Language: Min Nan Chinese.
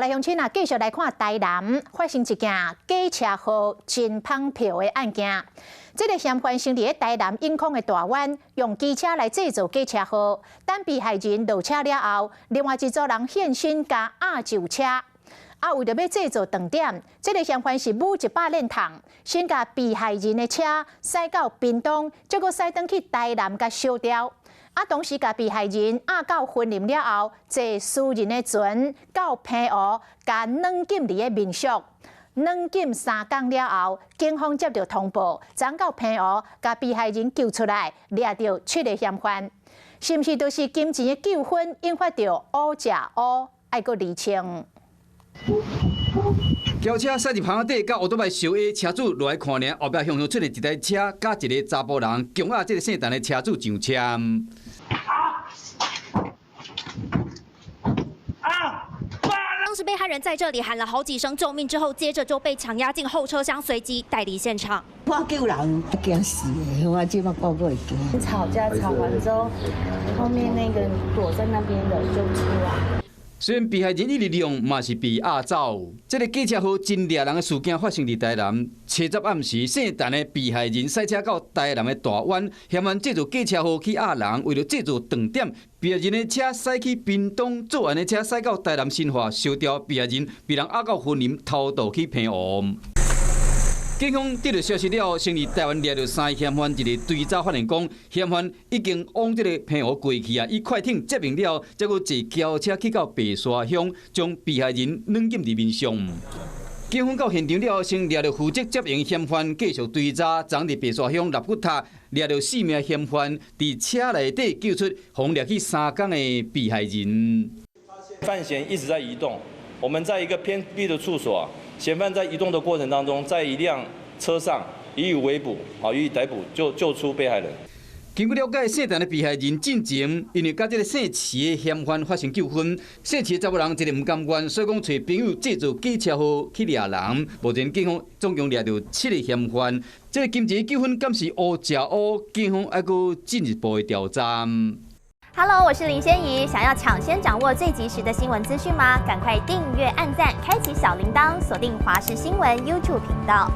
來鄉親啊，繼續來看台南發生一件假車禍真綁票的案件。這個嫌犯先佇咧台南永康的大灣，用機車來製造假車禍，等被害人落車了後，另外一組人現身共壓上車。啊，為著欲製造斷點，這個嫌犯是舞一把輪筒，先共被害人的車駛到屏東，再閣駛轉去台南共燒掉。啊，同時共被害人壓到昏沉了後，坐私人的船到澎湖，共軟禁佇咧民宿，軟禁3工了後，警方接著通報，昨到澎湖共被害人救出來，掠著七个嫌犯，是毋是都是金錢的糾紛引發著烏食烏，愛閣釐清。轎車駛入棚仔底，佮烏多擺燒的車主落來看爾，後壁向向出現一台車，佮一个查埔人強壓這个姓陳的車主上車。啊啊！當時被害人在這裡喊了好幾聲救命之後，接着就被強壓進後車廂，隨即帶離現場。我救人驚死的，我這擺個個會驚。吵架吵完之後，後面那個躲在那邊的就出來。雖然被害人一直量，嘛是被壓走。這个假車禍真掠人的事件發生佇台南，七十暗時，姓陳的被害人駛車到台南的大灣，嫌犯製造假車禍去壓人，為著製造斷點，被害人的車駛去屏東，作案的車駛到台南新化，燒掉被害人，被人壓到昏沉，偷渡去澎湖。警方得到消息了後，先佇台灣掠著三个嫌犯，一个追查發現講，嫌犯已經往這个澎湖過去啊，以快艇接應了後，才閣坐轎車去到白沙鄉，將被害人軟禁佇民宿。警方到現場了後，先掠著負責接應嫌犯，繼續追查，昨佇白沙鄉納骨塔掠著四名嫌犯，佇車內底救出予掠去3工的被害人。犯嫌一直在移動，我們在一個偏僻的處所。嫌犯在移動的過程當中，在一輛車上予以圍捕，啊，予以逮捕，救出被害人。根據了解，姓陳的被害人進前因為佮這个姓徐的嫌犯發生糾紛，姓徐的查某人一个毋甘願，所以講揣朋友製造假車禍去掠人。目前警方總共掠著七个嫌犯，這个金錢糾紛敢是烏食烏？警方還閣進一步的調查。 Hello，我是林仙怡。想要搶先掌握最及時的新聞資訊嗎？趕快訂閱、按讚、開啟小鈴鐺，鎖定華視新聞 YouTube 頻道。